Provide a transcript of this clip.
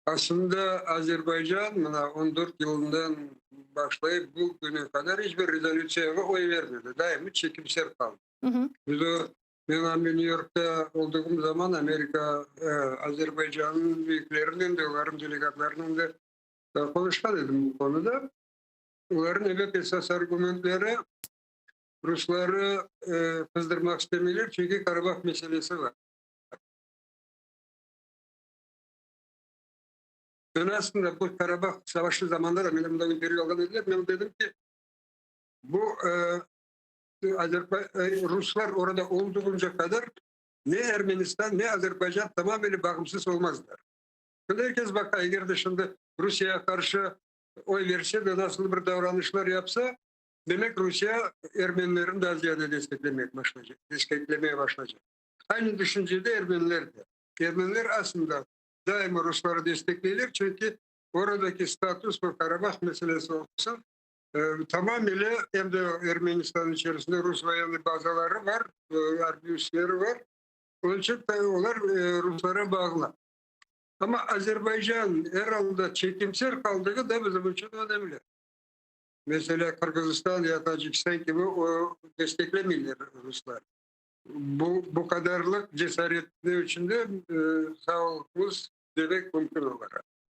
Aslında Azerbaycan mına 14 yılından başlayıp bu küne qadar iç bir rezolütsiyağa oy vermedi, daima çekimser qaldı. Biz o, men anda New Yorkta olduğım zaman Amerika Azerbaycannıñ büyüklerinen de, olarnıñ delegatlarınen de qonuşqan edim bu konuda. Olarnıñ, ebet, esas argumentleri, rusları qızdırmaq istemeyler, çünki Karabah meselesi bar. Men aslında bu Karabah savaşı zamanında da menden bundan intervyu alğan ediler, men dedim ki, bu ruslar orada olduğunca qadar ne Ermenistan, ne Azerbaycan tamamile bağımsız olmazlar. Şimdi er kes baqa, eger de şimdi Rusiyege qarşı oy verse ve nasıl bir davranışlar yapsa, demek Rusiye ermenilerni daa ziyade desteklemek başlaycaq, desteklemeye başlaycaq. Aynı düşüncede ermeniler de. Ermeniler aslında daima rusları destekleyler, çünki oradaki status ve Karabah meselesi olsun, tamamile em de Ermenistan içerisinde rus voyenniy bazaları var, arbiy üsleri var, onıñ içün olar ruslara bağlı. Amma Azerbaycan er alda çekimser qaldığı da bizim içün önemli. Meselâ, Qırğızistan ya Tacikistan kibi o desteklemeyler ruslar. Bu, bu qadarlıq cesaretli içün de sağ oluñız demek mümkün olara.